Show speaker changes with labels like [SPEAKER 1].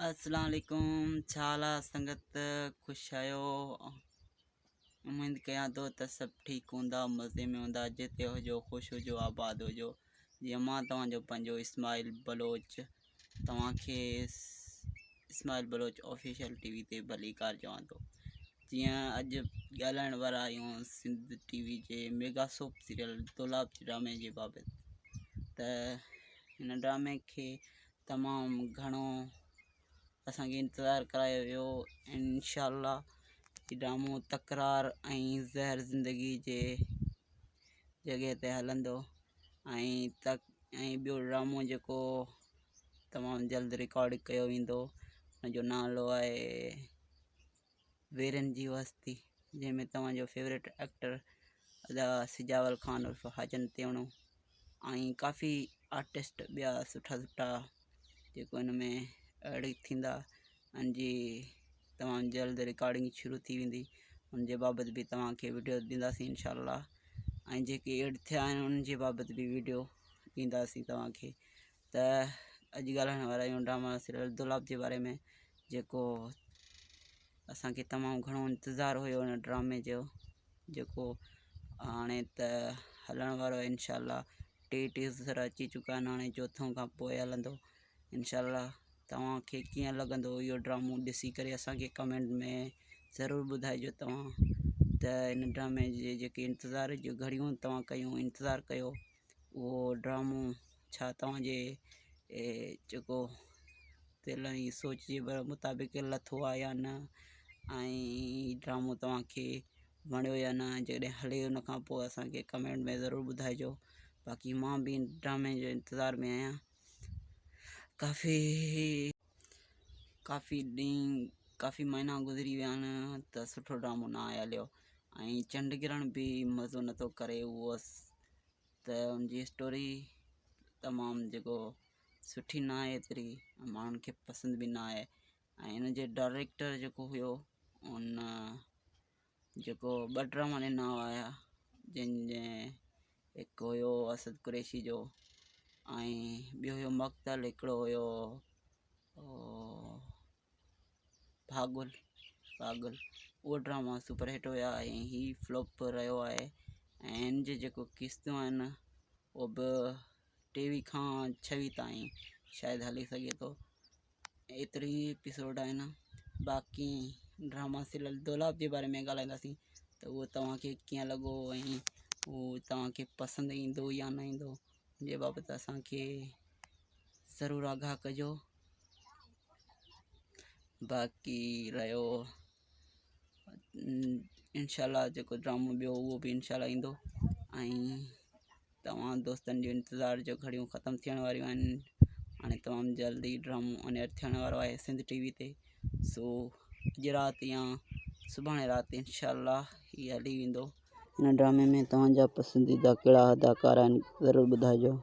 [SPEAKER 1] اسلام عليڪم ڇا حال آ سنگت خوش آهيو اميد ڪيان ٿو ته سڀ ٺيڪ هوندا مزي ۾ هوندا جتي هجو خوش هجو آباد هجو جي مان توهان جو پنهنجو اسماعيل بلوچ توهان کي اسماعيل بلوچ آفيشل ٽي وي تي ڀليڪار چوان ٿو جيئن اڄ ڳالهائڻ وارا آهيون سنڌ ٽي وي جي ميگا سوپ سيريل دولاب ڊرامي جي بابت ته هن ڊرامي کي تمام گهڻو اسانکي انتظار ڪرايو ويو انشاء الله هي ڊرامو تڪرار ۽ زهر زندگي جي جڳهه تي هلندو ۽ تڪ ۽ ٻيو ڊرامو جيڪو تمام جلد رڪارڊ ڪيو ويندو ان جو نالو آهي ويرن جي وستي جنهن ۾ توهان جو فيورٽ ايڪٽر ادا سجاول خان عرف حاجن تيوڻو ۽ ڪافي آرٽسٽ ٻيا سٺا سٺا جيڪو ان ۾ ايڊ ٿيندا ان جي تمام جلد رڪارڊنگ شروع ٿي ويندي ان جي بابت به توهان کي وڊيو ڏينداسين انشاء الله ۽ جيڪي ايڊ ٿيا آهن ان جي بابت به وڊيو ڏينداسين توهان کي ته اڄ ڳالهائڻ وارا آهيون ڊراما سيريل دولاب جي باري ۾ جيڪو اسانکي تمام گهڻو انتظار هيو ان ڊرامي جو جيڪو هاڻي ته هلڻ وارو آهي انشاء الله ٽي ٽيزر اچي چڪا آهن هاڻي چوٿون کان پوء هلندو انشاء الله توهان کي ڪيئن لڳندو اهو ڊرامو ڏسي ڪري اسانکي ڪمينٽ ۾ ضرور ٻڌائجو توهان ته ان ڊرامي جي جيڪي انتظار جون گهڙيون توهان ڪيون انتظار ڪيو اهو ڊرامو ڇا توهان جي جيڪو دل ۽ سوچ جي مطابق لٿو آهي يا نه ۽ ڊرامو توهان کي وڻيو يا نه جيڪڏهن هلي ان کان پوء اسان کي ڪمينٽ ۾ ضرور ٻڌائجو باقي مان به ڊرامي جي انتظار ۾ آهيان ڪافي ڪافي ڏينهن ڪافي مهينا گذري ويا آهن ته سٺو ڊرامو نه آهي هليو ۽ چنڊ گرهڻ به مزو نٿو ڪري اهو ته ان جي اسٽوري تمام جيڪو سٺي نه آهي ايتري ماڻهن کي پسند به نه آهي ۽ ان جي ڊائريڪٽر جيڪو هيو ان جيڪو ٻه ڊراما ڏنا هيا جن جي هڪ هيو اسد قريشي جو ۽ ٻيو هيو مقتل هڪڙو هيو ڀاڳل ڀاڳل اهو ڊراما سپر هٽ هيا ۽ هي فلاپ رهيو آهي ۽ هن جي جيڪو قسطون آهن اهو به ٽيويهه کان ڇويهه تائين شايد هلي سگهي ٿو ايتري ايپيسوڊ آهن باقي ڊراما سيريل دولاب جي باري ۾ ڳالهائينداسين ته اهو توهان کي ڪيئن لڳو ۽ اهو توهان کي پسند ايندو يا نه ايندو ان جي بابت اسانکي ضرور آگاهه ڪجو باقي رهيو انشاء الله جيڪو ڊرامو ٻيو اهو به انشاء الله ايندو ۽ توهان دوستن جو انتظار جو گهڙيون ختم ٿيڻ واريون آهن هاڻي تمام جلدي ڊرامو آن ايئر ٿيڻ وارو آهي سنڌ ٽي وي تي سو اڄ رات يا سڀاڻي رات انشاء الله هي هلي ويندو. هن ڊرامي ۾ توهان جا پسنديده ڪهڙا اداڪار آهن ضرور ٻڌائجو.